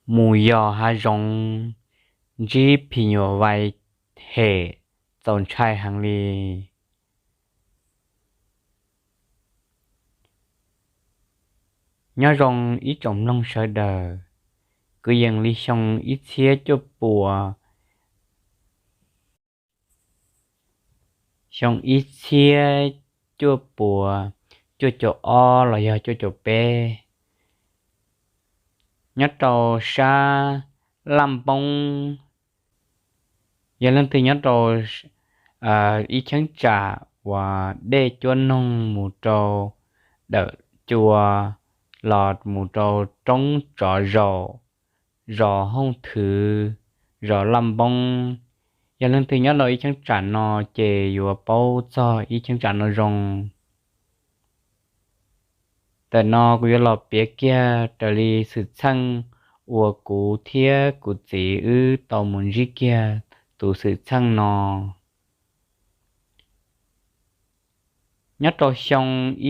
mus yos hav zoov ntsib phim nyuam vais hem txaus ntshai heev li. Nyob zoo ib tsoom mloog sawv daws, kwv yees li xyoo ib txhiab cuaj puas xyoo ib txhiab cuaj puas cuaj caum ob los yog cuaj caum peb, nyob rau sab Laj Npoob, yog leej twg nyob rau ib cheeb tsam uas dej cuab noog mus rau Dawm Cua los mus rau Roob Tsov Zaum, zos Hooj Thwv, zos Laj Npoob, yog leej twg nyob rau ib cheeb tsam no ces yuav paub txog ib cheeb tsam no zoo. Ntawm no kuv yuav los piav kiag raws li xwm txheej uas kuv thiab kuv txiv wb tau mus ntsib kiag tus xwm txheej no. Nyob rau xyoo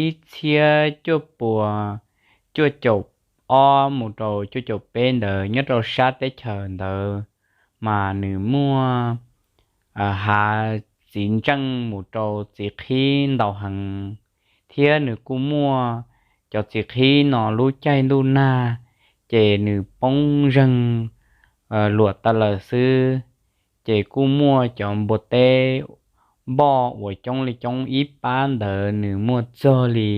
ib txhiab cuaj puas cuaj caum ob mus rau cuaj caum peb ntawd, nyob rau sab teb chaws ntawd mas nws muaj hav txiv ntseej mus rau txiv qhib ntau heev, thiab nws kuj muaj cov txiv qhib no lub caij ntuj nag ces nws poob zeeg luam tas lawm xwb. Ces kuj muaj cov npua teb npoj uas coob li coob ib pab ntawd nws muaj txog li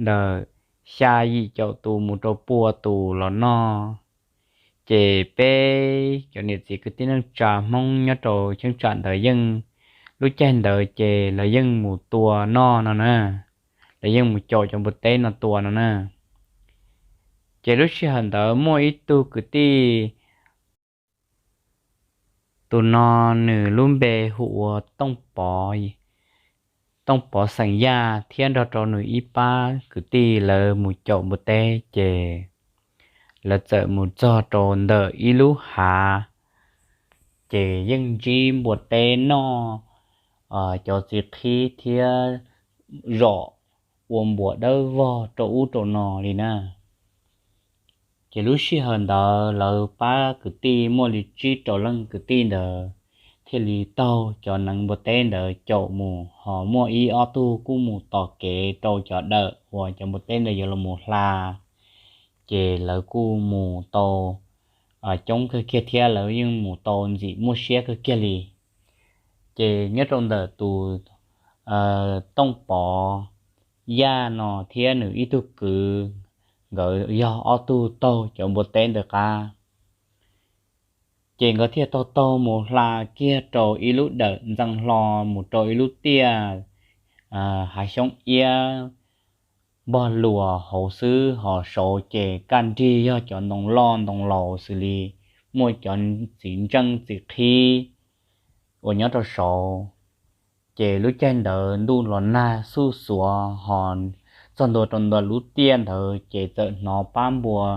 ntawm xya yim caum tus mus rau pua tus los noj. Ces peb cov niam txiv kwv tij neej tsa Hmoob nyob rau cheeb tsam ntawd yeej, lub caij ntawd ces lawv yeej mus tua noj no na, lawv yeej mus caum cov npua teb no tua no na. Ces lub sij hawm ntawd muaj ib tug kwv tij, tus no nws lub npe hu ua Tooj Pov, Tooj Pov xeem Yaj thiab nrog rau nws ib pab kwv tij lawv mus caum npua teb ces lawv txawm mus txog rau ntawm ib lub hav, ces yeej ntsib npua teb noj cov txiv qhib thiab zom ua npuas dawb vog rau ub rau no li na. Ces lub sij hawm ntawd lawv pab kwv tij muaj li tsib rau leej kwv tij ntawd thiaj li taug cov neev npua teb ntawd caum mus, ho muaj ib ob tug kuj mus tos kev rau cov dawm uas cov npua teb ntawd yuav los mus hla. Ces lawv kuj mus tau coob kawg kiag thiab lawv yeej mus tau ntxim muaj siab kawg kiag li. Ces nyob rau ntawm tus Tooj Pov Yaj no thiab nws ib tug kwv, nkawd yog ob tug taug cov npua teb ntawd qab. Ces nkawd thiaj taug taug mus hla kiag rau ib lub dawm ntxeev hlo mus rau ib lub tiaj hav xyoob iab npog luas hauv xwb, ho saud ces kaj nrig yog cov ntoo loj ntoo laus xws li muaj cov txiv ntseej txiv qhib uas nyob rau saud. Ces lub caij ntawd ntuj los nag xuj xuav ho txog ntua rau ntawm lub tiaj ntawd ces txawm hnov pab npua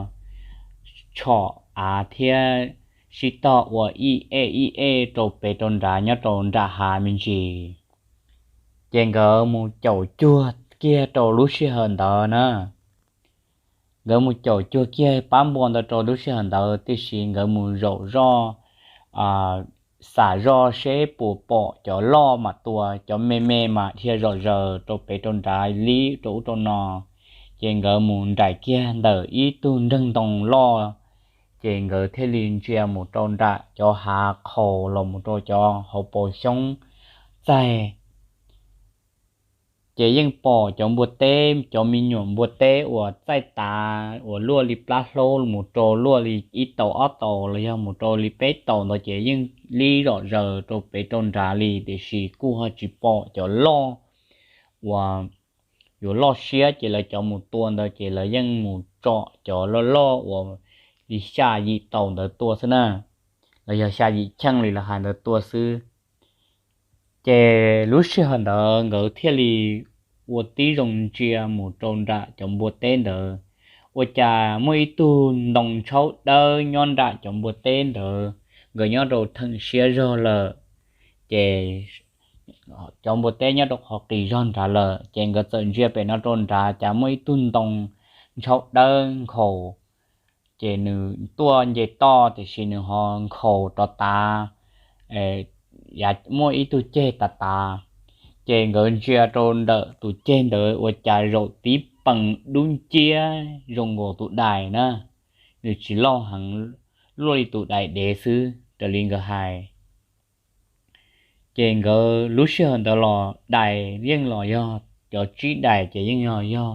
tshom av thiab sib tog ua ib ej ib ej rau pem rau nrad nyob rau nram hav me ntsis. Ces nkawd mus caum cuag kiag rau lub sij hawm ntawd na. Nkawd mus caum cuag kiag pab npua ntawd rau lub sij hawm ntawd, tiam sis nkawd mus zaum zoj, xam zoj seb puas pom cov loj mam tua, cov me me mas dhia zom zaws rau pem rau nrad li rau ub rau no. Ces nkawd mus nraim kiag ntawm ib tug nreeg ntoo loj, ces nkawd thiaj li ntsia mus rau nram cov hav qhaus los mus rau cov hauv paus xyoob txaig. Ces yeej pom cov npua teb, cov me nyuam npua teb uas txaij tav uas luaj li plab hlaub mus rau luaj li ib taus ob taus los yog mus rau li peb taus ntawd ces yeej li zom zaws rau pem rau nrad li, tiam sis kuj ho tsis pom cov loj uas yuav loj siab ces lawv cov mus tua ntawd ces lawv yeej mus tsom cov loj loj uas li xya yim taus ntawd tua xwb na, los yog xya yim cheej li lawv hais ntawd tua xwb. Ces lub sij hawm ntawd nkawd thiaj li ua tib zoo ntsia mus rau nram cov npua teb ntawd, ua cas muaj ib tug ntoo ntshaub dawb nyob nram cov npua teb ntawd, nkawd nyob rau theem siab zog lawm. Ces cov npua teb nyob rau qhov qis zog nrad lawm, ces nkawd txawm ntsia pem no rau nrad cas muaj ib tug ntoo ntshaub dawb nkhaus ces nws tuaj nce toj tiam sis nws ho nkhaus rov tav, muaj ib tug ceg tav tav. Ces nkawd ntsia rau ntawm tus ceg ntawd ua cas zaum tib pees dub nciab zoo nkaus tus dais na, nws tsis loj heev, luaj li tus dais dev xwb raws li nkawd hais. Ces nkawd lub sij hawm ntawd los dais yeej los yog cov tsib dais ces yeej yog yog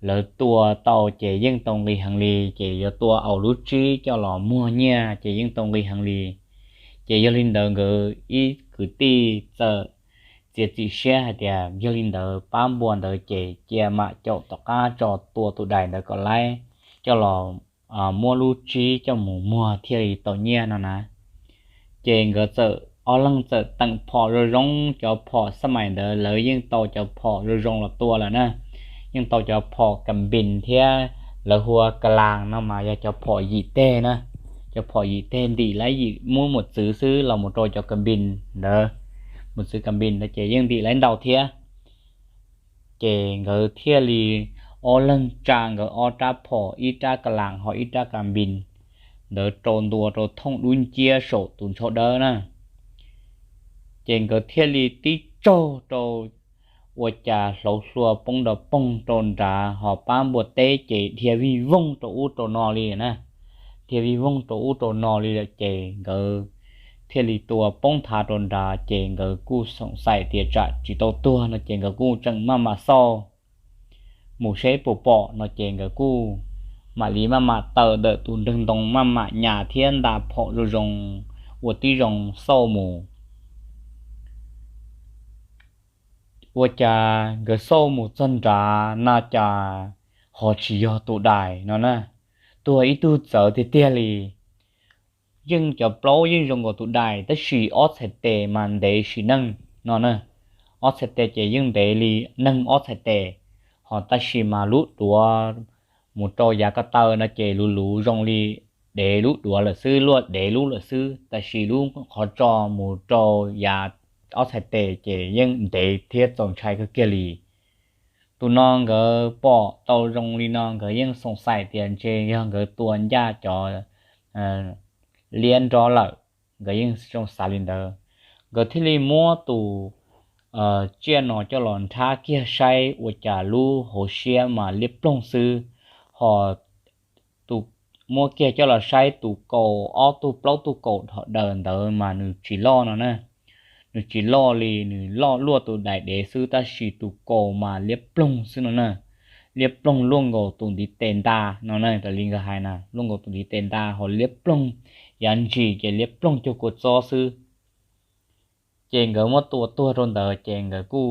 lawv tua tau ces yeej tau nqi heev li, ces yuav tua aus lub tsib coj los muag nyiaj ces yeej tau nqi heev li. Ces yog li ntawd nkawd ib kwv tij txawm txiav txim siab hais tias yog li ntawd pab npua ntawd ces cia mam caum tom qab tso tua tus dais ntawd kom laib, coj los muab lub tsib coj mus muag thiaj li tau nyiaj no na. Ces nkawd txawm ob leeg txawm teem phom zoo zoo, cov phom xab mais ntawd lawv yeej tau cov phom zoo zoo los tua lawm na, yeej tau cov phom ka npis thiab lawv hu ua ka las no mas yog cov phom yim teg na, cov phom yim teg ntim laib yim muab mos txwv xwb los mus rau cov ka npis ntawd, mos txwv ka npis ntawd ces yeej ntim laib ntau thiab. Ces nkawd thiaj li ob leeg tsa nkawd ob rab phom, ib rab ka las ho ib rab ka npis ntawd rau ntua rau thooj dub nciab saum tus ntshau dawb na. Ces nkawd thiaj li tib tsaug rau, ua cas hlauv hlua poob nrov poog rau nrad ho pab npua teb ces dhia vij voog rau ub rau no li na. Dhia vij voog rau ub rau no li lawm ces nkawd thiaj li tua poob nthav rau nrad ces nkawd kuj xoom xaim tias tsam tsis tau tuag no ces nkawd kuj tseem maj mam xauj mus seb puas pom no ces nkawd kuj mam li maj mam tawm ntawm tus nreeg ntoo maj mam nyas thiab nta phom zoo zoo ua tib zoo xauj mus. Ua cas nkawd xauj mus txog nrad na cas ho tsis yog tus dais no na, tuag ib tug txawv tiag tiag li. Yeej cov plaub yeej zoo nkaus tus dais tab sis ob txhais tes mas ntev sim neej no na. Ob txhais tes ces yeej ntev li neeg ob txhais tes, ho tab sis mas lub duav mus rau yav ko taw no ces luv luv zoo li dev lub duav lawm xwb, luaj dev lub lawm xwb, tab sis lub qhov tso mus rau yav ob txhais tes ces yeej ntev thiab txaus ntshai kawg kiag li. Tus no nkawd pom tau zoo li no nkawd yeej xoom xaim tias ntshe yog nkawd tua ncaj cov liab nrob lawm, nkawd yeej zoo xav li ntawd. Nkawd thiaj li muab tus tsiaj no coj los nrhab kiag saib ua cas lub hauv siab mas liab ploog xwb, ho tus muab kiag coj los saib tus kaus ob tug plaub tug kaus dhau daws ntawd mas nws tsis loj no na. Nws tsis loj li, nws loj luaj tus dais dev xwb tab sis tus kaus mas liab ploog xwb no na. Liab ploog luaj nkaus tus ntiv tes nta no na, raws li nkawd hais na luaj nkaus tus ntiv tes nta ho liab ploog, yav ntsis ces liab ploog cuag kua txob xwb. Ces nkawd muab tua tuag rau ntawd ces nkawd kuj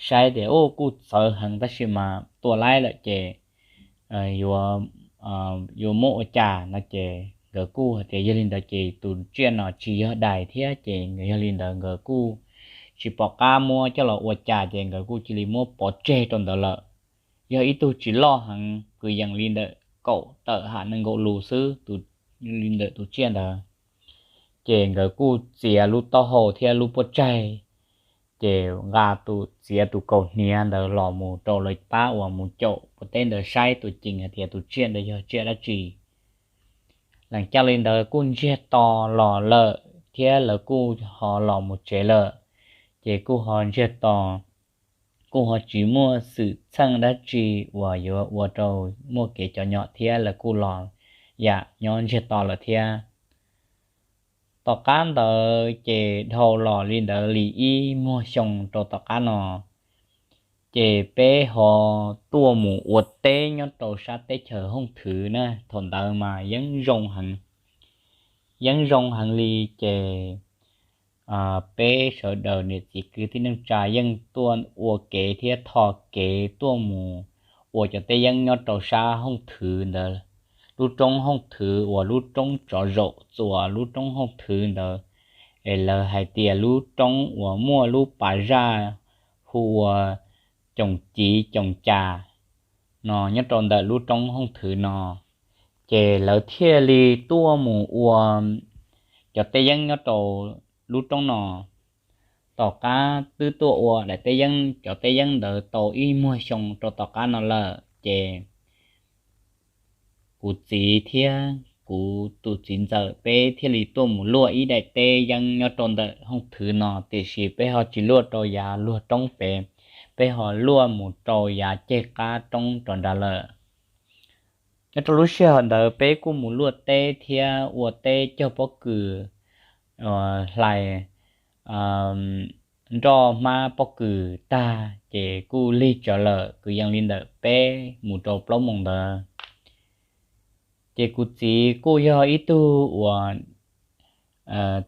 saib tias u kuj txawv heev tab sis mas tua laib lawm ces yuav muab ua cas no ces nkawd kuj hais tias yog li ntawd ces tus tsiaj no tsis yog dais thiab ces yog li ntawd nkawd kuj tsis pom qab muab coj los ua cas ces nkawd kuj cia li muab pov tseg rau ntawd lawm. Yog ib tug tsis loj heev kwv yees li ntawm kaum tawm ham nees nkaum lus xwb, tus li ntawm tus tsiaj ntawd. Ces nkawd kuj txiav lub taub hau thiab lub pob tsaig, ces nqa tus txiav tus kaus hniav ntawd los mus rau lawv pab uas mus caum npua teb ntawd saib tus cees hais tias tus tsiaj ntawd yog tsiaj dab tsi. Lees caj li ntawd kuj ntsiag to los lawm thiab lawv kuj ho los mus tsev lawm, ces kuj ho ntsiag to, kuj ho tsis muaj xwm txheej dab tsi uas yuav ua rau muaj kev cov nyom thiab lawv kuj los yam nyob ntsiag to lawm thiab. Tom qab ntawd ces dhau los li ntawd li ib muag xyoo rau tom qab no, ces peb ho tuaj mus ua teb nyob rau sab teb chaws Hooj Thwv na. Thaum ntawd mas yeeb zoo heev, yeeb zoo heev li ces peb sawv daws niam txiv kwv tij neej tsa yeej tuaj ua kev thiab tho kev tuaj mus ua cov teb yeeb nyob rau sab Hooj Thwv ntawd, lub roob Hooj Thwv uas lub roob tsov zaum txuas lub roob Hooj Thwv ntawd, es lawv hais tias lub roob uas muaj lub pas zaj hu ua Coos Civ Coos Cas no nyob rau ntawm lub roob Hooj Thwv no, ces lawv thiaj li tuaj mus ua cov teb yeeb nyob rau lub roob no. Tom qab twb tuaj ua daim teb yeeb, cov teb yeeb ntawd tau ib muag xyoo rau tom qab no lawm ces kuv txiv thiab kuv tus txiv ntxawm peb thiaj li tuaj mus luaj ib daim teb yeeb nyob rau ntawm hooj thwv no, tiam sis peb ho tsis luaj rau yav luag roob pem, peb ho luaj mus rau yav ceg qab roob rov nrad lawm. Nyob rau lub sij hawm ntawd peb kuj mus luaj teb thiab ua teb cog pob kws, hlais nroj hmab pob kws tag ces kuj lig tsawv lawm, kwv yees li ntawm peb mus rau plaub moos ntawd. Ces kuv txiv kuj yog ib tug uas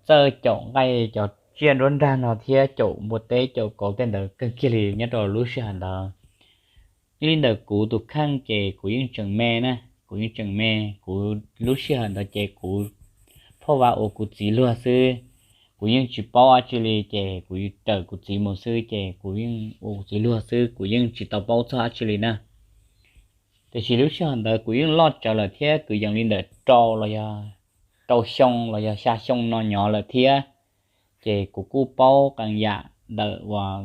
txawj caum nqaij cov tsiaj nruab nrag no thiab caum npua teb caum kauv tej ntawd kawg kiag li nyob rau lub sij hawm ntawd. Nyob li ntawm kuv tus kheej ces kuv yeej tseem me na, kuv yeej tseem me, kuv lub sij hawm ntawd ces kuv phauj vam ua kuv txiv luag xwb, kuv yeej tsis paub dab tsi li ces kuv raws kuv txiv mus xwb ces kuv yeej ua kuv txiv luag xwb, kuv yeej tsis tau paub txog dab tsi li na. Tiam sis lub sij hawm ntawd kuv yeej loj tsawv lawm thiab, kwv yees li ntawm rau los yog rau xyoo los yog xya xyoo no nyob lawm thiab. Ces kuv kuj paub qee yam ntawm uas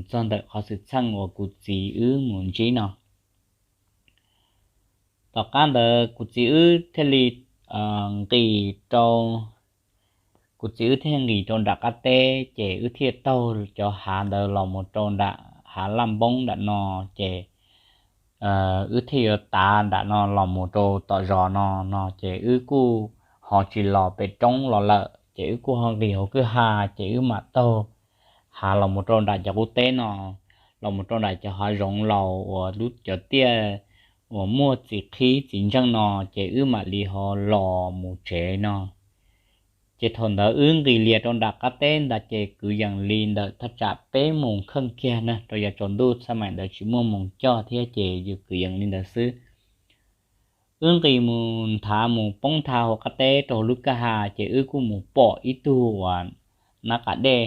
txog ntawm qhov xwm txheej uas kuv txiv wb mus ntsib no. Tom qab ntawd kuv txiv wb thiaj li nqis rau, kuv txiv wb thiaj nqis rau nram qab teb ces wb thiaj taug cov hav ntawd los mus rau nram hav laj npoob nram no, ces wb thiaj yuav tav nram no los mus rau tom zos no no ces wb kuj ho tsis los pem roob los lawm ces wb kuj ho nqis hauv kwj ha, ces wb mam taug hav los mus rau nram cov qub teb no, los mus rau nram cov hav zoov laus uas lub cov tiaj uas muaj txiv qhib txiv ntseej no, ces wb mam li ho los mus tsev no. Ces thaum ntawd wb nqis lias rau nram qab teb ntawd ces kwv yees li ntawm thaj tsam peb moos kheej kiag na, rau yav tsaus ntuj xab maim ntawd tsis muaj moos coj thiab ces yus kwv yees li ntawd xwb. Wb nqis mus nthav mus poob nthav hauv qab teb rau hauv lub kwj ha ces wb kuj mus pom ib tug uas nab qa dej.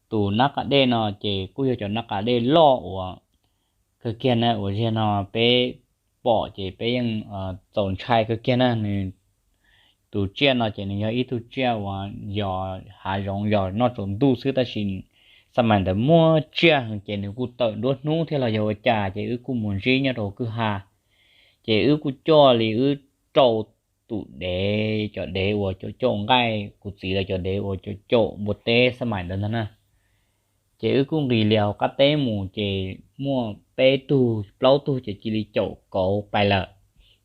Tus nab qa dej no ces kuj yog cov nab qa dej loj uas kawg kiag na, uas ziag no peb pom ces peb yeej txaus ntshai kawg kiag na. Nws, tus tsiaj no ces nws yog ib tug tsiaj uas yos hav zoov yos noj tsaus ntuj xwb, tab sis xab maim ntawd muaj tsiaj heev ces nws kuj tawm nruab hnub thiab los yog ua cas ces wb kuj mus ntsib nyob rau hauv kwj ha. Ces wb kuj coj li wb rau tus dev, cov dev uas caum caum nqaij, kuv txiv lawv cov dev uas caum caum npua teb xab maim ntawd ntag na. Ces wb kuj nqis lias hauv qab teb mus ces muaj peb tug plaub tug ces cia li caum kauv pais lawm.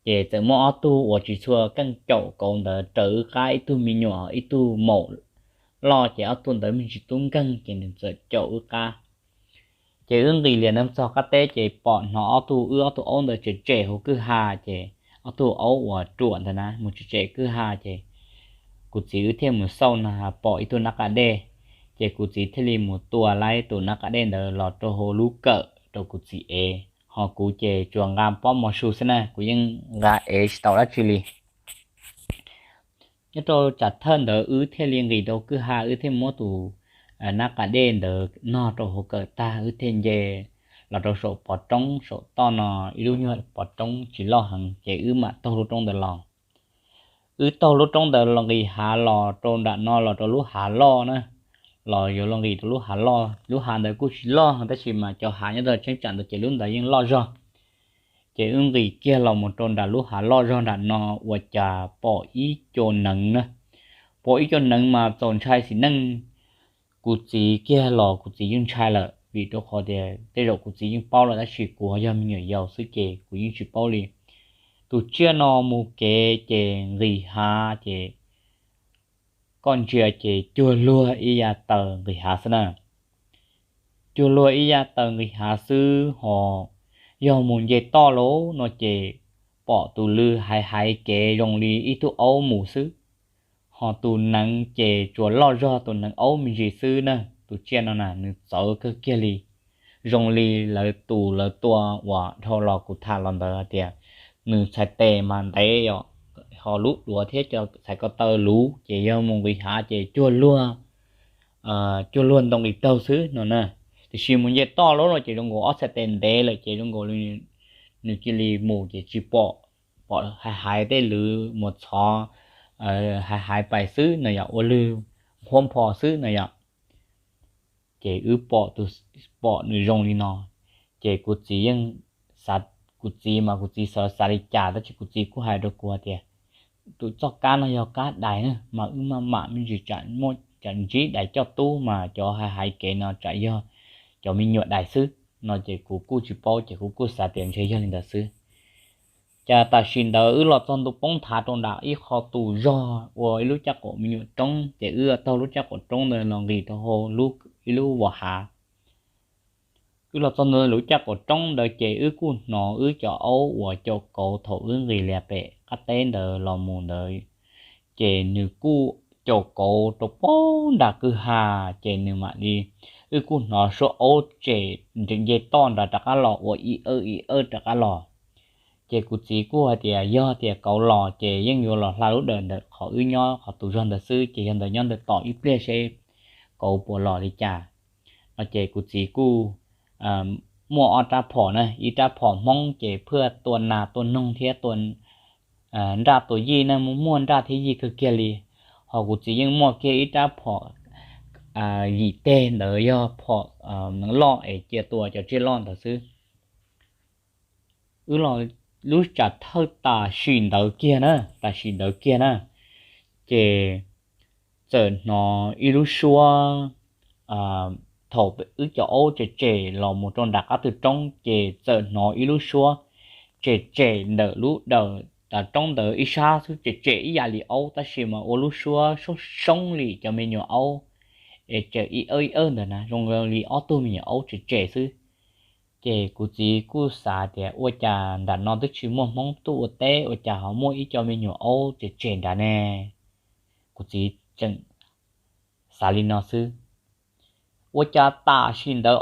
Ces txawm muaj ob tug uas tsis tshua keej caum kauv ntawd raws wb qab, ib tug me nyuam ib tug maum loj, ces ob tug ntawd me ntsis tub nkeeg ces nws txawm caum wb qab. Ces wb nqis lias ntawd txog qab teb ces pom hnov ob tug, wb ob tug aub ntawd tsem tsem hauv kwj ha, ces ob tug aub uas ruam ntawd na mus tsem tsem kwj ha ces kuv txiv wb thiaj mus xauj no pom ib tug nab qa dej. Ces kuv txiv thiaj li mus tua laib tus nab qa dej ntawd los rau hauv lub kawm rau kuv txiv ev, ho kuv ces tsuas nqa pob mov su xwb na, kuv yeej nqa ev tsis tau dab tsi li. Nyob rau tsam thawj ntawd wb thiaj li nqis rau kwj ha, wb thiaj muab tus nab qa dej ntawd nog rau hauv kawm tag, wb thiaj nce los rau saum pov roob saum toj no, ib lub nyuag pov roob tsis loj heev, ces wb mam taug lub roob ntawd los. Wb taug lub roob ntawd los nqis hav los rau nram no los rau lub hav loj na, los yuav los nqis rau lub hav loj. Lub hav ntawd kuj tsis loj heev tab sis mas cov hav nyob rau tseeb tsam ntawd ces lub ntawd yeej loj zog. Ces wb nqis kiag los mus rau nram lub hav loj zog nram no, ua cas pom ib co neev na. Pom ib co neev mas txaus ntshai xim neej. Kuv txiv kiag los kuv txiv yeej ntshai lawm, vim rau qhov tias tej zaum kuv txiv yeej paub lawm tab sis kuv yog me nyuam yaus xwb ces kuv yeej tsis paub li. Tus tsiaj no mus kev ces nqis hav ces koj ntsia ces cuag luag ib yav taws nqis hav xwb na. Cuag luag ib yav taws nqis hav xwb, ho yog mus nce toj lawm no ces pom tus lw hais hais kev zoo li ib tug aub mus xwb. Ho tus neev ces tsuas loj zog tus neev aub me ntsis xwb na. Tus tsiaj no na nws txawv kawg kiag li, zoo li lawv tus lawv tua uas dhau los kuv tham los ntawd hais tias nws txhais tes mas ntev os, ho lub duav thiab cov txhais ko taw luv, ces yog mus nqis hav ces cuag luag cuag luag ntoo nqis taug xwb no na. Tiam sis mus nce toj lawm no ces zoo nkaus ob txhais tes ntev lawm ces zoo nkaus nws cia li mus ces tsis pom, pom hais hais tej lw mus txhov, hais hais pais xwb no yom, ua lwg nqhuab npho xwb no yom. Ces wb pom tus, pom nws zoo li no, ces kuv txiv yeej xav kuv txiv mas kuv txiv xav xav li cas tab sis kuv txiv kuj hais rau kuv tias, tus txoj kab no yog kab dais na mas wb maj mam me ntsis tsam muaj tsam ntsib dais coj tub mas cov hais hais kev no tsam yog cov me nyuam dais xwb no ces kuv kuj tsis paub ces kuv kuj xav tias ntshe yog li ntawd xwb. Ces tam sim ntawd wb los txog ntua poob nthav rau nram ib qho tus zog ua ib lub caj qaum me nyuam roob ces wb taug lub caj qaum roob ntawd los nqis rau hauv ib lub vos hav. Wb los txog ntua lub caj qaum roob ntawd ces wb kuj hnov wb cov aub uas caum kauv thaum wb nqis lias pem qab teb ntawd los mus ntawd, ces nws kuj caum kauv rau poob nram kwj ha, ces nws mam li, wb kuj hnov suab aub tsem nce toj nrad rov qab los ua ib awj ib awj rov qab los. Ces kuv txiv kuj hais tias yog tias kauv los ces yeej yuav los hla lub dawm ntawm qhov wb nyob qhov tus zog ntawd xwb ces yog ntawd nyob ntawd tos ib pliag seb kauv puas los li cas no ces kuv txiv kuj muaj ob rab phom na, ib rab phom Hmoob ces phaj tua nas tua noog thiab tua nraj tua yij na, muaj nraj thiab yij kawg kiag li. Ho kuv txiv yeej muaj kiag ib rab phom yim teg ntawd yog phom loj es cia tua cov tsiaj loj ntawd xwb. Wb los lub tsam thawj tam sim ntawd kiag na, tam sim ntawd kiag na, ces txawm hnov ib lub suab, thaum wb cov aub tsem tsem los mus rau nram qab tw roob ces txawm hnov ib lub suab tsem tsem ntawm lub dawm roob ntawd ib sab xwb, tsem tsem ib yam li aub tab sis mas ua lub suab soob soob li cov me nyuam aub es tsem ib awj ib awj ntawd na, zoo li ob tug me nyuam aub tsem tsem xwb. Ces kuv txiv kuj xav tias ua cas nram no twb tsis muaj Hmoob tuaj ua teb ua cas ho muaj ib co me nyuam aub tsem tsem nrad ne. Kuv txiv tseem xav li no xwb. Ua cas tam sim ntawd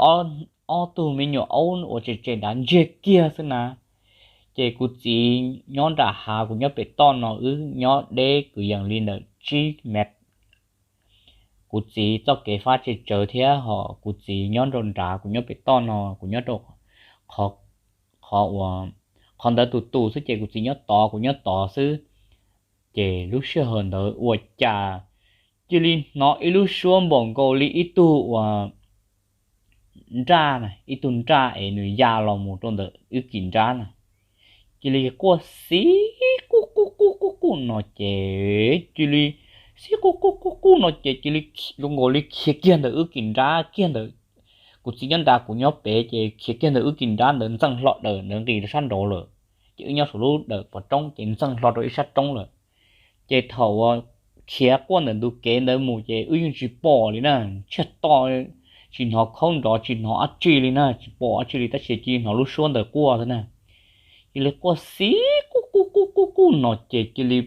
ob tug me nyuam aub uas tsem tsem nrad ntsiag kiag xwb na. Ces kuv txiv nyob nram hav, kuv nyob pem toj no, wb nyob deb kwv yees li ntawm tsib mev. Kuv txiv txoj kev fab tsem tsawv thiab ho kuv txiv nyob rau nrad, kuv nyob pem toj no, kuv nyob rau qhov, qhov ntawd tus tus xwb ces kuv txiv nyob tod kuv nyob tod xwb. Ces lub sij hawm ntawd ua cas cia li hnov ib lub suab npaum nkaus li ib tug uas nraj, ib tug nraj es nws ya los mus rau ntawm wb kis nrab na. Cia li quaj xib quj quj quj quj quj no ces cia li xib quj quj quj quj no ces cia li zoo nkaus li khiav kiag ntawm wb kis nrab kiag ntawd. Kuv txiv nyob nrad kuv nyob pem ces khiav kiag ntawm wb kis nrab ntawd ntxeej hlo dawm ntawd nqis rau sab nraud lawm. Ces wb nyob saum lub dawm pov roob ces ntxeej hlo rau ib sab roob lawm. Ces thaum uas khiav quaj ntawm ntug kev ntawd mus ces wb yeej tsis pom li na, tshiab to, tsis hnov khaub nrov tsis hnov dab tsi li na, tsis pom dab tsi li tab sis cia li hnov lub suab ntawd quaj xwb na. Cia li quaj xib quj quj quj quj quj no ces cia li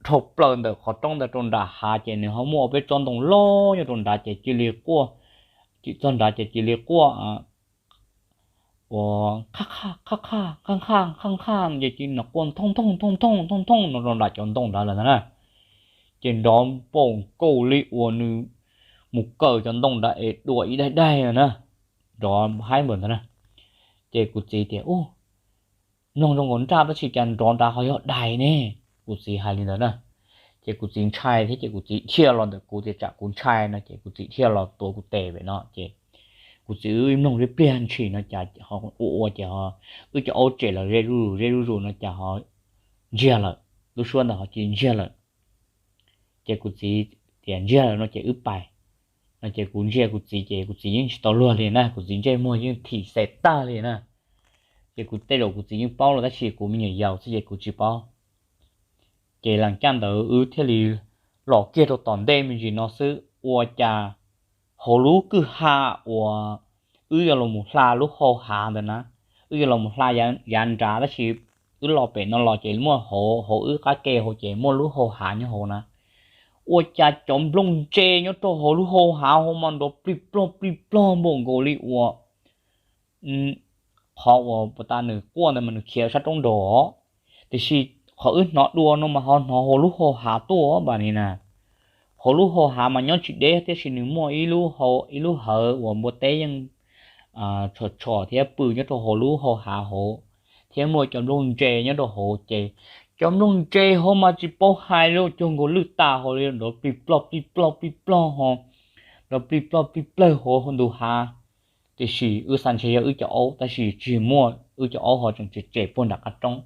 dhau plaws ntawm qhov roob ntawd rau nram hav ces nws ho muaj peb tsob ntoo loj nyob rau nrad ces cia li quaj, txog nrad ces cia li quaj ua qhaj qhaj qhaj qhaj qhaj qhaj qhaj ces cia li quaj thooj thooj thooj thooj thooj thooj no rau nram cov ntoo nrad lawm ntag na. Ces nrov npaum nkaus li uas nws mus kaw cov ntoo nrad es dua ib daig daig na, nrov haib npaum ntawd na. Ces kuv txiv tias, u, mloog zoo nkaus nraj tab sis cas nrov nrad ho yog dais ne. Kuv txiv hais li ntawd na. Ces kuv txiv ntshai thiab ces kuv txiv dhia los ntawm kuv tias tsam kuv ntshai no ces kuv txiv dhia los tuav kuv tes pem no ces kuv txiv wb mloog li pliag ntshis no cas ua ua ces wb cov aub tsem los ze zuj zus ze zuj zus no cas ho ntsiag lawm, lub suab ntawd ho cia li ntsiag lawm. Ces kuv txiv tias ntsiag lawm no ces wb pais no ces kuv ntsia kuv txiv ces kuv txiv yeej tsis tau luag li na, kuv txiv ntsej muag yeej thim xes tag li na. Ces kuv tej zaum kuv txiv yeej paub los tab sis kuv me nyuam yaus xwb ces kuv tsis paub. Ces las caj ntawd wb thiaj li los kiag rau tom ntej me ntsis no xwb ua cas hauv lub kwj ha uas wb yuav los mus hla lub hau hav ntawd na, wb yuav los mus hla yav nrad tab sis wb los pem no los ces muaj hauv, hauv wb qab ke hauv ces muaj lub hau hav nyob hauv na. Ua cas cov nplooj ntse nyob rau hauv lub hau hav hauv mas nrov plig plog plig plog npaum nkaus li uas qhov uas puas tas nws quaj ntawd mas nws khiav sab roob nrad. Tiam sis qhov wb hnov dua no mas ho hnov hauv lub hau hav tuaj npam ni na. Hauv lub hau hav mas nyob tsis deb tiam sis nws muaj ib lub hau ib lub hawv uas npua teb yeej tshom tshom thiab pw nyob rau hauv lub hau hav hauv, thiab muaj cov nplooj ntse nyob rau hauv ces cov nplooj ntse hauv mas tsis paub hais li, cuag nkaus lwj tas hauv li, nrov plig plog plig plog plig plog ho, nrov plig plog plig plawg hauv ntug hav. Tiam sis wb xav ntshe yog wb cov aub tab sis tsis muaj, wb cov aub ho tseem tsem tsem puag nram qab roob.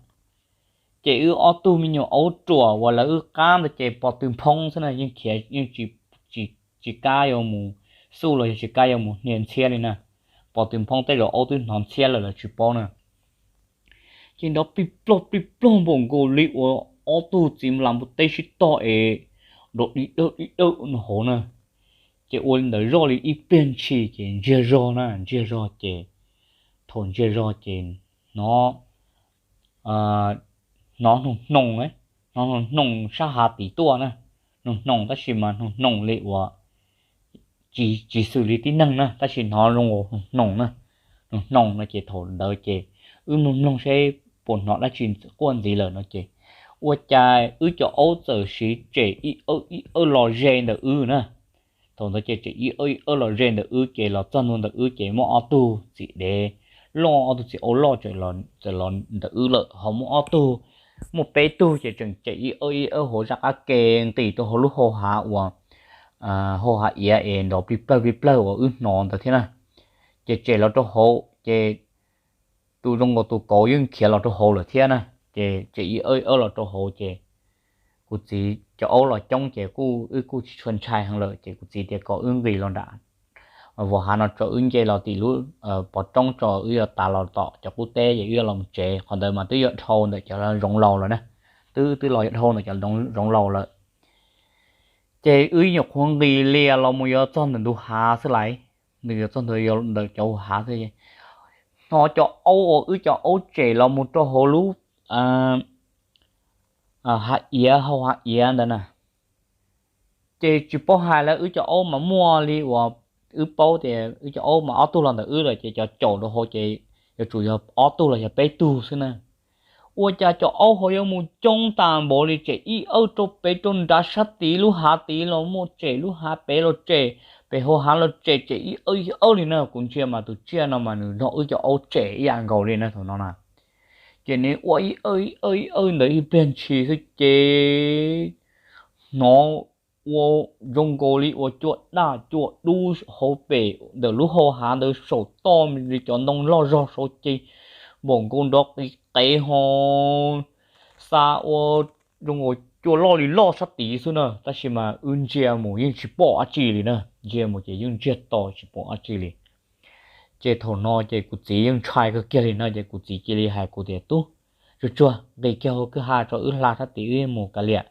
Ces wb ob tug me nyuam aub ruam uas lawv wb qab ntawd ces pos tw nphoob xwb na, yeej khiav yeej tsis, tsis kam yuav mus xub los yog tsis kam yuav mus hnia ntxhiab li na. Pos tw nphoob tej zaum aub twb hnov ntxhiab lawm los tsis paub na. Ces nrov plig plog plig plog npaum nkaus li uas ob tug txiv lam npua teb sib tog es nrov di dawj di dawj no hauv na. Ces ua li ntawd zoj li ib pliag ntshis ces ntsiag zog na, ntsiag zog ces, thaum ntsiag zog ces hnov, hnov hnoos hnoos, hnov hnoos hnoos sab hav tid tuaj na. Hnoos hnoos tab sis mas hnoos hnoos li uas tsis, tsis xws li tib neeg na, tab sis hnov zoo nkaus hnoos hnoos na. Hnoos hnoos no ces thaum ntawd ces wb mloog mloog seb puas hnov dab tsi quaj ntxiv lawm no ces ua cas wb cov aub txawm siv tsem ib awb ib awb los ze ntawm wb na. Thaum ntawd ces tsem ib awb ib awb los ze ntawm wb ces los txog ntua ntawm wb ces muaj ob tug txiv dev loj, ob tug txiv aub loj txawm los ntawm wb lawm, ho muaj ob tug, muaj peb tug ces tseem tsem ib awb ib awb hauv zaj qab ke nqis rau hauv lub hau hav uas, hau hav iav es nrov plig plawg plig plawg uas wb hnov ntawd thiab na. Ces tsem los rau hauv ces tus zoo nkaus tus kauv yeej khiav los rau hauv lawm thiab na. Ces tsem ib awb ib awb los rau hauv ces kuv txiv cov aub los coob ces kuj, wb kuj tsis tshua ntshai heev lawm ces kuv txiv tias kom wb nqis los nram vos hav no tso, wb nce los tim lub pov roob tso, wb yuav tav los tom cov qub teb ces wb yuav los tsev. Qhov ntawd mas twb yuav dhau ntawm cov zoov laus lawm na, twb, twb los yuav dhau ntawm cov zoov laus lawm. Ces wb nyuam qhuav nqis lias los mus yuav txog ntawm ntu hav xwb lais, nws yuav txog ntawm cov hav xwb, hnov cov aub uas wb cov aub tsem los mus rau hauv lub hav iav, hau hav iav ntawd na. Ces tsis paub hais lawm, wb cov aub mas muaj li uas wb paub tias wb cov aub mas ob tug los ntawm wb lawm ces cov caum rau hauv ces yuav tsum yog ob tug los yog peb tug xwb na. Ua cas cov aub ho yuav mus coob tas npaum li, tsem ib awb rau pem rau nrad sab tid lub hav tid los muaj, tsem lub hav pem los tsem, pem hau hav los tsem, tsem ib awb ib awb li na. Kuv ntsia mas tus tsiaj no mas nws nrog wb cov aub tsem ib yam nkaus li na thaum no na. Ces nws ua ib awb ib awb ib awb ntawd ib pliag ntshis xwb ces hnov ua zoo nkaus li uas cua daj cua dub hauv pem ntawm lub hau hav ntawd saum toj li cov ntoo loj zog saud ces npaum nkaus nrov qis qev ho xa ua zoo nkaus cua loj li loj sab tid xwb na, tab sis mas wb ntsia mus yeej tsis pom dab tsi li na, ntsia mus ces yeej ntsiag to tsis pom dab tsi li. Ces thaum no ces kuv txiv yeej ntshai kawg kiag li no ces kuv txiv cia li hais kuv tias, Tub, tsuag tsuag nqis kiag hauv kwj ha tso, wb hla sab tid wb mus kav liam.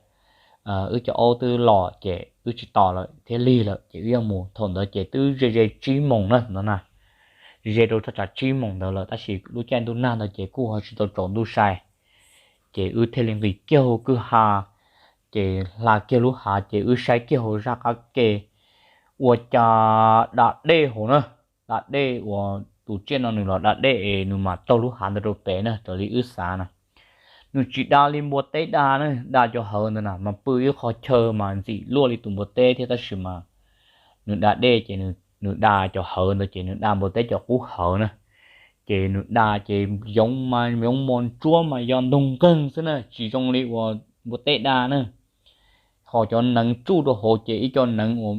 Wb cov aub twb los ces wb tsis tos lawm thiab lig lawm ces wb yuav mus. Thaum ntawd ces twb ze ze tsib moos na no na, ze rau thaj tsam tsib moos ntawd lawm tab sis lub caij ntuj nag ntawd ces kuj ho tsis tau tsaus ntuj sai. Ces wb thiaj li nqis kiag hauv kwj ha, ces hla kiag lub hav ces wb saib kiag hauv zaj qab ke, ua cas da dej hauv na, da dej uas tus tsiaj no nws los da dej es nws mam taug lub hav ntawd rau pem na, raws li wb xav na. Nws tsis da li npua teb da na, da cov hawv ntawd na mas pw ib qho chaw mas ntxim luaj li tus npua teb thiab tab sis mas nws da dej ces nws da cov hawv ntawd ces nws da npua teb cov qub hawv na. Ces nws da ces yoov mas yoov mos ntsuab mas yog ntug nkeeg xwb na, tsis zoo li uas npua teb da na. Ho cov neev tsuj rau hauv ces ib co neev uas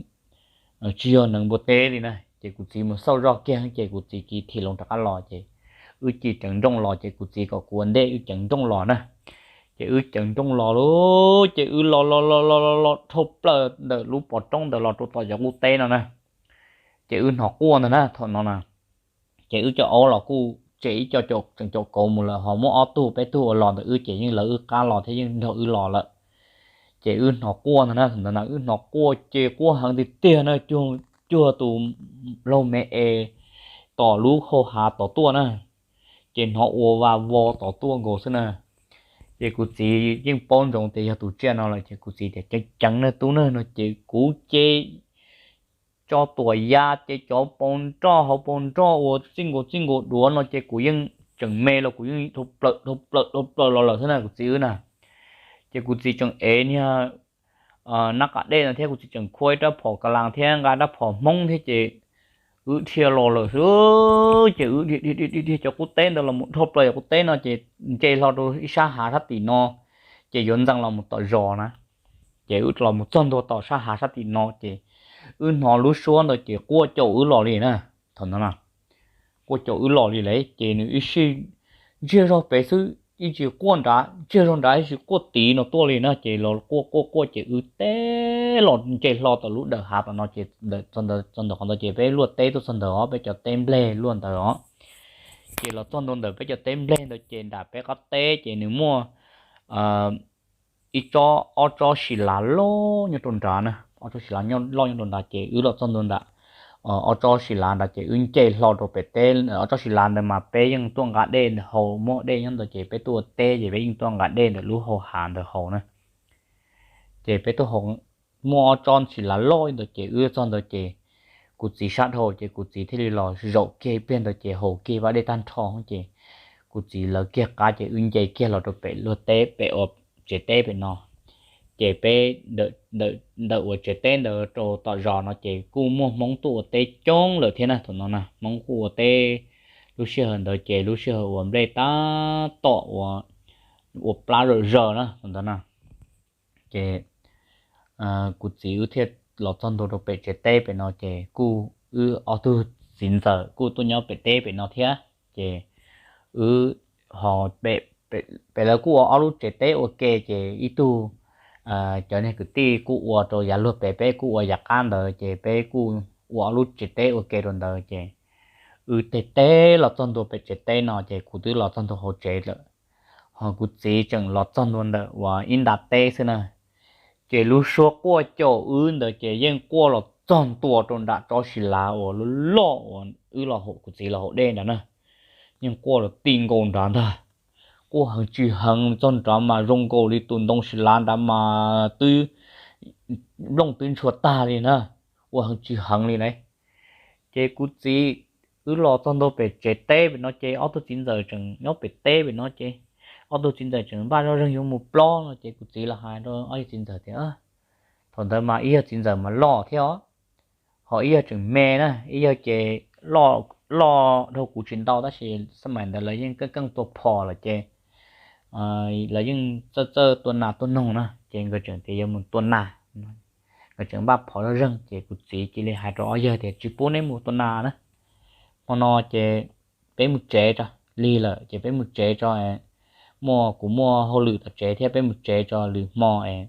tsis yog neev npua teb li na. Ces kuv txiv mus xauj zoj kiag ces kuv txiv cia li thim loo rov qab los ces wb cia li ceev nrooj los ces kuv txiv kom kuv ua ntej wb ceev nrooj los na. Ces wb ceev nrooj los lauj, ces wb los los los los los los dhau plaws ntawm lub pov roob ntawd los rau tom cov qub teb no na. Ces wb hnov quaj ntag na thaum no na. Ces wb cov aub los kuj tsem ib co tseem caum kauv mus lawm, ho muab ob tug peb tug uas los ntawm wb ces yeej lawv wb qab los thiab yeej nrog wb los lawm. Ces wb hnov quaj ntag na, ntawd na wb hnov quaj ces quaj heev tiag tiag na, cuag tus laug me es tom lub hau hav tod tuaj na. Ces hnov ua va vo tod tuaj nkaus xwb na. Ces kuv txiv yeej paub ntsoov tias yog tus tsiaj no lawm ces kuv txiv tias, Ceev ceev na tub na no ces kuv ces tso tuam ya ces cov paus nroj hauv paus nroj uas txij nkaus txij nkaus duav no ces kuv yeej tseem me los kuv yeej dhau plaws dhau plaws dhau plaws los lawm xwb na kuv txiv wb na. Ces kuv txiv tseem ev niag nab qa dej no thiab kuv txiv tseem khua ib rab phom ka las thiab nqa rab phom hmoob thiab ces wb dhia los lawm xwb. Ces wb dhia dhia dhia dhia cov qub teb ntawd los mus dhau plaws cov qub teb no ces nce hlo rau ib sab hav sab tim no, ces yuav ntxeev los mus tom zos na. Ces wb los mus txog ntua tom sab hav sab tim no ces wb hnov lub suab ntawd ces quaj caum wb los li na. Thaum no na, quaj caum wb los li lawm ces nws ib sij ntsiag zog pem xwb, ib tsis quaj nrad, ntsiag zog nrad ib tsis quaj tid no tuaj li na. Ces los quaj quaj quaj ces wb teb los nce hlo tom lub dawm hav tom no ces txog ntawm qhov ntawd ces peb luaj teb tuaj txog ntawd os, peb cov teb npleg luaj ntawd os. Ces los txog ntua ntawm peb cov teb npleg ntawd ces nram peb qab teb ces nws muaj ib tsob, ob tsob si lav loj nyob rau nrad na, ob tsob si lav loj nyob rau nrad ces wb los txog ntua ntawm ob tsob si lav nrad ces wb nce hlo rau pem teb. Ob tsob si lav ntawd mas peb yeej tuaj nqa dej haus, muaj dej nyob ntawd ces peb tuaj ua teb ces peb yeej tuaj nqa dej ntawm lub hau hav ntawd haus na. Ces peb tuaj haus, muaj ob tsob si lav loj ntawd ces wb txog ntawd ces kuv txiv sab dhau ces kuv txiv thiaj li los zaum kiag ib pliag ntawd ces haus kiag vaj dej tag nrho ces kuv txiv lawv kiag qab ces wb nce kiag los rau pem luag teb pem ua tsev teb pem no. Ces peb ntawm uas tsev teb ntawd rau tom zos no ces kuj muaj Hmoob tuaj ua teb coob lawm thiab na. Thaum no na Hmoob kuj ua teb, lub sij hawm ntawd ces lub sij hawm uas nplej tab tom ua plab zom zaws na thaum ntawd na. Ces kuv txiv wb thiaj los txog ntua rau pem tsev teb pem no ces kuj wb ob tug txiv ntxawm kuj tuaj nyob pem teb pem no thiab. Ces wb ho, pem lawv kuj ua ob lub tsev teb ua ke ces ib tug, cov niag kwv tij kuj ua rau yav luag pem, peb kuj ua yav qab ntawd ces peb kuj ua ob lub tsev teb ua ke rau ntawd ces wb teg teb los txog ntua pem tsev teb no ces kuv twb los txog ntua hauv tsev lawm. Ho kuv txiv tseem los txog ntua ntawm uas ib nta teb xwb na. Ces lub suab quaj caum wb ntawd ces yeej quaj los txog ntua rau nram tsob si lav uas loj loj uas wb los, kuv txiv los haus dej nrad na. Yeej quaj los ti nkaus nrad ntag. Quaj heev tsis heev txog nrad mas zoo nkaus li tus ntoo si lav nrad mas twb, nplooj twb ntshua tag li na. Quaj heev tsis heev li na. Ces kuv txiv, wb los txog ntua pem tsev teb pem no ces ob tug txiv ntxawm tseem nyob pem teb pem no ces ob tug txiv ntxawm tseem npaj zoj zeeg yuav mus plob no ces kuv txiv los hais rau ob yawg txiv ntxawm tias, thaum ntawd mas ib yawg txiv ntxawm mas loj thiab os, ho ib yawg tseem me na, ib yawg ces loj dhau kuv tsis ntau tab sis xab mais ntawd lawv yeej keej keej tua phom lawm ces lawv yeej txawj txawj tua nas tua noog na ces nkawd tseem tias yuav mus tua nas. Nkawd tseem npaj phom zoj zeeg ces kuv txiv cia li hais rau ob yawg tias tsis pub neb mus tua nas na, hmo no ces peb mus tsev tso, lig lawm ces peb mus tsev tso, muaj, kuv muaj hauj lwm tom tsev thiab, peb mus tsev tso, lwm hmo es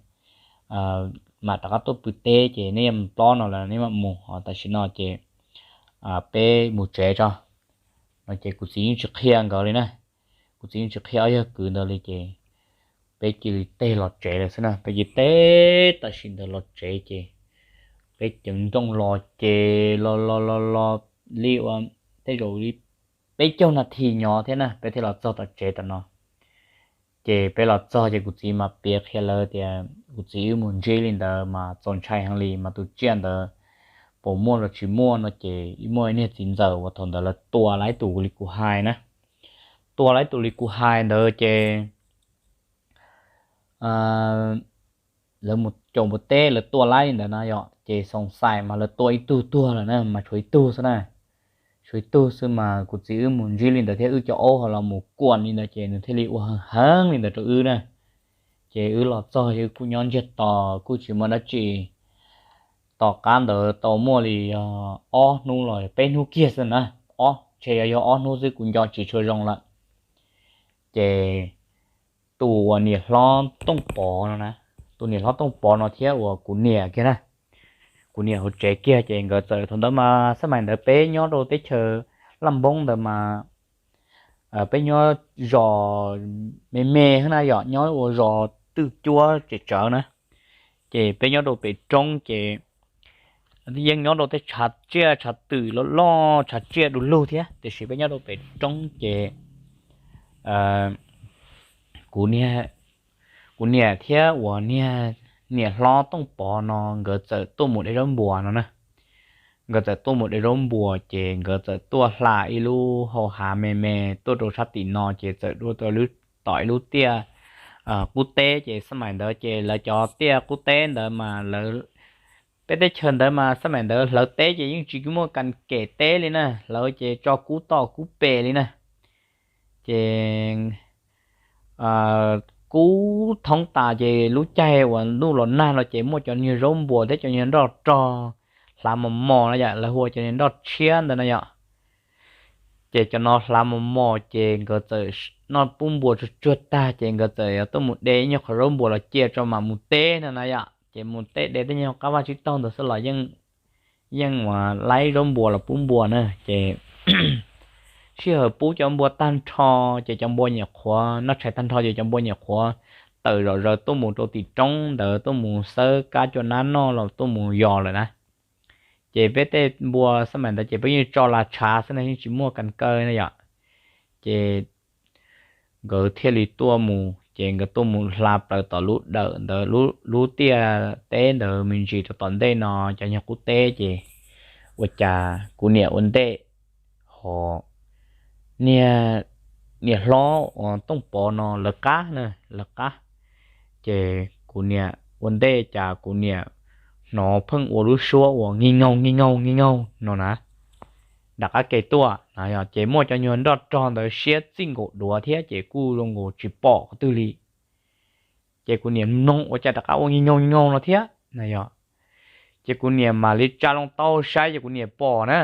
mam rov qab tuaj pw teb ces neb yuav mus plob no los neb mam mus, ho tam sim no ces peb mus tsev tso no ces kuv txiv yeej tsis qhia nkawd li na. Kuv txiv yeej tsis qhia ob yawg kwv ntawd li ces peb cia li teg los tsev lawm xwb na. Peb cia li teg tam sim ntawd los tsev ces peb ceev nrooj los ces los los los los li ua tej zaum li peb caug nas this nyob thiab na peb thiaj los txog tom tsev tom no. Ces peb los txog ces kuv txiv mas piav qhia lawv tias kuv txiv wb mus ntsib li ntawd mas txaus ntshai heev li mas tus tsiaj ntawd puas muaj los tsis muaj no ces muaj ib niag txiv ntxawm uas thaum ntawd lawv tua lawv tus li kuv hais na. Tua lawv tus li kuv hais ntawd ces lawv mus caum npua teb lawv tua lawv li ntawd na yom, ces xoom xais mas lawv tua ib tug tuag lawm na mas tshuav ib tug xwb na. Tshuav ib tug xwb mas kuv txiv wb mus ntsib li ntawd thiab wb cov aub ho los mus kuam li ntawd ces nws thiaj li ua heev heev li ntawd rau wb na. Ces wb los txog wb kuj nyob ntsiag to, kuj tsis muaj dab tsi. Tom qab ntawd tau muaj li ob hnub los peb hnub kiag xwb na, ob, ntshe yog yog ob hnub xwb kuv nco tsis tshua zoo lawm. Ces tus uas niam hlob Tooj Pov no na, tus niam hlob Tooj Pov no thiab uas kuv niam kiag na, kuv niam hauv tsev kiag ces nkawd txawm, thaum ntawd mas xab mais ntawd peb nyob rau teb chaws Laj Npoob ntawd mas peb nyob zos me me na yom, nyob ua zos twj cuab tsem tsawv na. Ces peb nyob rau pem roob ces yeej nyob rau tej tshav tsiaj tshav twm loj loj, tshav tsiaj du lug thiab, tiam sis peb nyob rau pem roob ces kuv niam, kuv niam thiab uas niag niam hlob Tooj Pov no nkawd txawm tuaj mus de zaub npuas no na. Nkawd txawm tuaj mus de zaub npuas ces nkawd txawm tuaj hla ib lub hau hav me me tuaj rau sab tim no ces txawm dua tau lub, tom ib lub tiaj qub teb ces xab mais ntawd ces lawv cov tiaj qub teb ntawd mas lawv, peb teb chaws ntawd mas xab mais ntawd hlawv teb ces yeej tsis muaj kas kem teb li na, hlawv ces tso kub toj kub pes li na. Ces kub thoob tas ces lub caij uas ntuj los nag no ces muaj cov niag zaub npuas thiab cov niag nroj rog hlav mos mos no yom, lawv hu ua cov niag nroj tshiab ntawd no yom. Ces cov no hlav mos mos ces nkawd txawm noj pub npua tsuag tsuag tag ces nkawd txawm tuaj mus de ib nyuag qhov zaub npua los cia tso mam mus teb no na yom. Ces mus teb de tej nyuag qab vaj tsib taug ntawd xwb los yeej uas laib zaub npua los pub npua na. Ces sij hawm pub cov npua tag nrho ces cov npua nyuam qhuav noj tshais tag nrho ces cov npua nyuam qhuav tawm zom zaws tuaj mus rau tim roob ntawd tuaj mus xawb kab cua nab noj los tuaj mus yos lawm na. Ces peb tej npua xab mais ntawd ces peb yeej tso las tshav xwb na, yeej tsis muaj kas kaw na yom. Ces nkawd thiaj li tuaj mus, ces nkawd tuaj mus hla plaws tom lub dawm ntawd, lub tiaj teb ntawd me ntsis rau tom ntej no cov nyuag qub teb ces ua cas kuv niam ua ntej ho niag niam hlob uas Tooj Pov no lawv qab na, lawv qab. Ces kuv niam ua ntej cas kuv niam hnov pheej ua lub suab uas nki nkaug nki nkaug nki nkaug no na, nram qab ke tuaj na yom. Ces muaj cov nyuag nroj rog ntawd siab txij nkaus duav thiab ces kuj zoo nkaus tsis pom qhov twg li. Ces kuv niam mloog ua cas rov qab ua nki nkaug nki nkaug no thiab na yom. Ces kuv niam mam li tsa loo taub saib ces kuv niam pom na.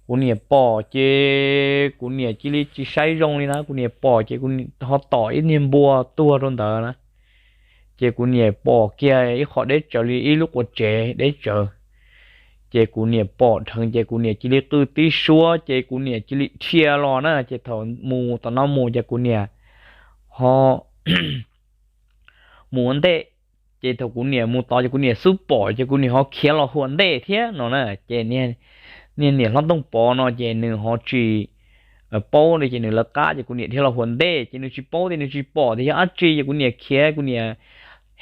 Kuv niam pom ces kuv niam cia li tsis saib zoo li na, kuv niam pom ces kuv ho tom ib niag npua tuag rau ntawd na. Ces kuv niam pom kiag ib qho deb tsawv li ib lub quas tsev deb tsawv. Ces kuv niam pom dheev ces kuv niam cia li qw tib suab ces kuv niam cia li dhia los na. Ces thaum mus tom no mus ces kuv niam ho mus ua ntej. Ces thaum kuv niam mus tod ces kuv niam xub pom ces kuv niam ho khiav los hu ua ntej thiab no na. Ces niag niam hlob Tooj Pov no ces nws ho tsis paub li ces nws lawv qab ces kuv niam dhia los hu ua ntej ces nws tsis paub ces nws tsis pom tias yog dab tsi ces kuv niam khiav, kuv niam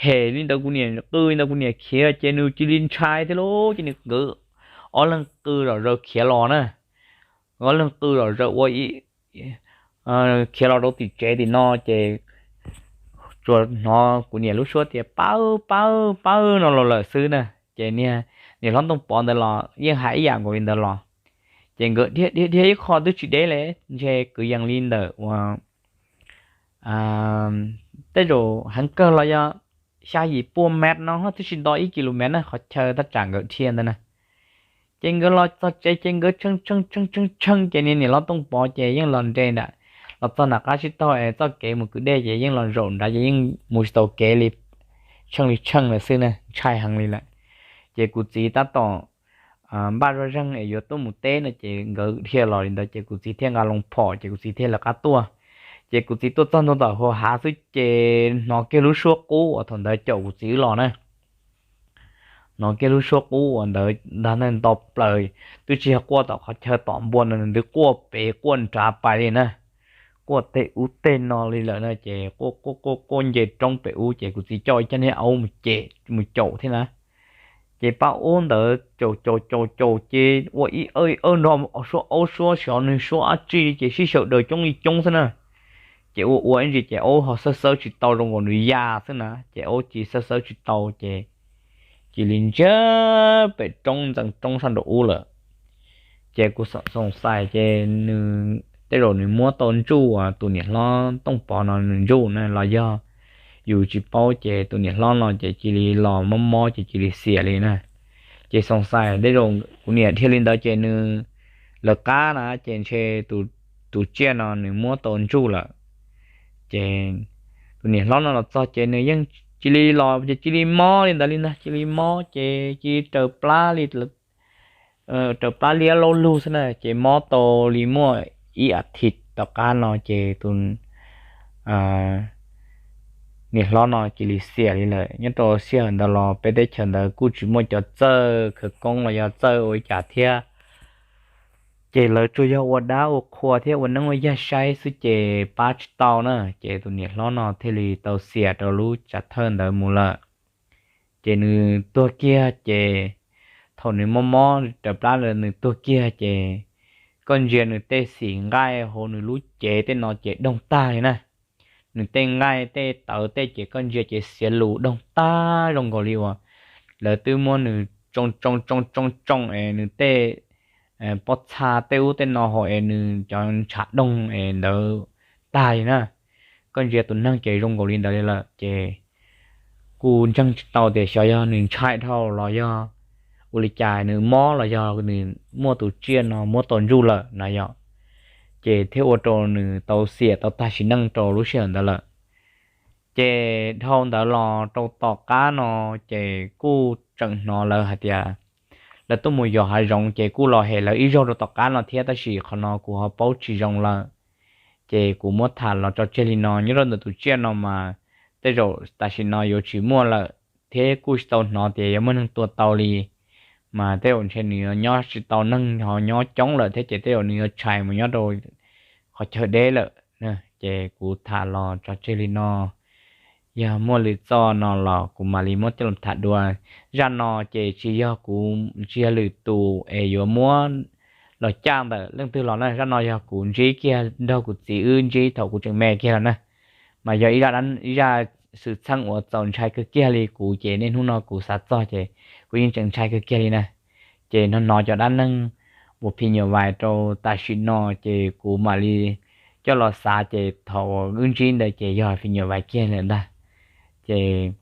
hem li ntawd, kuv niam qw li ntawd, kuv niam khiav ces nws cia li ntshai thiab lauj. Ces nws nkawd ob leeg qw zom zaws khiav los na. Ob leeg qw zom zaws ua ib khiav los rau tim tsev tim no ces tsuas hnov kuv niam lub suab tias pawb pawb pawb no los lawm xwb na. Ces niag niam hlob Tooj Pov ntawd los yeej hais ib yam nkaus li ntawd los. Ces nkawd dhia dhia dhia ib qho twb tsis deb li, ntshe kwv yees li ntawm uas tej zaum heev kawg los yog xya yim pua mev no twb tsis nto ib kilomev na qhov chaw tab tsam nkawd dhia ntawd na. Ces nkawd los txog tsev ces nkawd tshee tshee tshee tshee tshee ces niag niam hlob Tooj Pov ces yeej los nres nram, los txog nram qab tsib taug es txoj kev mus kwv dej ces yeej los zaum nrad ces yeej mus tsis tau kev li, tshee li tshee lawm xwb na, ntshai heev li lawm. Ces kuv txiv tab tom npaj zoj zeeg es yuav tuaj mus teb no ces nkawd dhia los li ntawd ces kuv txiv thiaj nqa loo phom ces kuv txiv thiaj lawv qab tuaj. Ces kuv txiv tuaj txog ntua tom hauv hav xwb ces hnov kiag lub suab qub uas thaum ntawd caum kuv txiv wb los na. Hnov kiag lub suab qub uas ntawd ntag na nto plaws, twb tsis yog quaj tom qhov chaw tom npua no, nws twb quaj pem quaj nrad pais li na. Quaj tej ub tej no li lawm na ces quaj quaj quaj quaj nce roob pem ub ces kuv txiv coj ib co niag aub mus caum thiab na. Ces pab ub ntawd caum caum caum caum ces ua ib awb ib awb nrog suab aub suab xyov nws suab dab tsi ces sib xyaw daws coob li coob xwb na. Ces ua ua ib ntsis ces aub ho xawb xawb tsis tau, zoo nkaus nws ya xwb na, ces aub cia li xawb xawb tsis tau ces cia li ntsiag pem roob ntxeev roob sab nraum ub lawm. Ces kuv xoom xais ces nws tej zaum nws muab tau ntsuj uas tus niam hlob Tooj Pov no nws ntsuj na los yog yus tsis paub ces tus niam hlob no ces cia li los mob mob ces cia li xiam li na. Ces xoom xais tej zaum kuv niam dhia li ntawd ces nws lawv qab na ces ntshe tus tsiaj no nws muab tau ntsuj lawm. Ces tus niam hlob no los txog ces nws yeej cia li los ces cia li mob li ntawd li ntag, cia li mob ces cia li raws plab li, raws plab liab laub lug xwb na, ces mob tau li muaj ib as thiv tom qab no ces tus niam hlob no cia li xiam li lawm. Nyob rau sij hawm ntawd los peb teb chaws ntawd kuj tsis muaj cov txawj khawv koob los yog txawj ua li cas thiab, ces lawv tsuas yog ua dab ua qhua thiab ua neeb ua yaig saib xwb ces pab tsis tau na. Ces tus niam hlob no thiaj li tau xiam rau lub tsam thawj ntawd mus lawm. Ces nws tuag kiag ces thaum nws mob mob raws plab lawm nws tuag kiag ces koj ntsia nws tej xim nqaij hauv nws lub cev tej no ces doog tag li na. Nws tej nqaij tej tawv tej ces koj ntsia ces xiav lus doog tag zoo nkaus li uas lawv twb muab nws tsoo tsoo tsoo tsoo tsoo es nws tej pob txha tej ub tej no hauv es nws cov ntshav doog es ntawd tag li na. Koj ntsia tus neeg ces zoo nkaus li ntawd li lawm ces kuj ntseeg tsis tau tias xyov yog nws ntshai dhau los yog ua li cas nws mob los yog nws muaj tus tsiaj no muab tau ntsuj lawm na yom. ces thiaj ua rau nws tau xiam tau tag sim neej rau lub sij hawm ntawd lawm. Ces dhau ntawd los rau tom qab no, ces kuj tseem hnov lawv hais tias lawv tuaj mus yos hav zoov, ces kuj los hem lawv ib zaug rau tom qab no thiab, tab sis qhov no kuv ho paub tsis zoo lawm. Ces kuv muab tham los tso tseg li no, nyob rau ntawm tus tsiaj no mas tej zaum tam sim no yuav tsis muaj lawm, thiab kuj tsis tau hnov tias yuav muaj neeg tua tau li. Mas tej zaum ntshe nws yuav nyob tsis tau, neeg ho nyob coob lawm thiab, ces tej zaum nws yuav tshais mus nyob rau qhov chaw deb lawm. Ces kuv tham los tso tseg li no, yog muaj lwm txoj no los kuv mam li muab coj los tham dua. Zaj no ces tsis yog kuv, tsis yog lwm tus es yuav muab los caj ntawm leej twg los na, zaj no yog kuv ntsib kiag nrog kuv txiv wb ntsib thaum kuv tseem me kiag lawm na. Mas yog ib zaj, ib zaj xwm txheej uas txaus ntshai kawg kiag li, kuv ces niaj hnub no kuv xav txog ces kuv yeej tseem ntshai kawg kiag li na. Ces no hnov cov dab neeg uas phim nyuam vais rau tam sim no, ces kuv mam li coj los xav, ces thaum wb ntsib ntawd ces yog phim nyuam vais kiag lawm ntag. Ces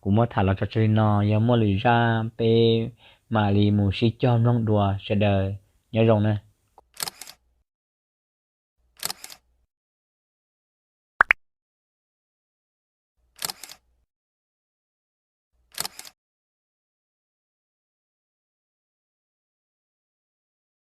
kuv muab tham los tso tseg li no, yog muaj lwm zaj peb mam li mus sib cog mloog dua, sawv daws nyob zoo na.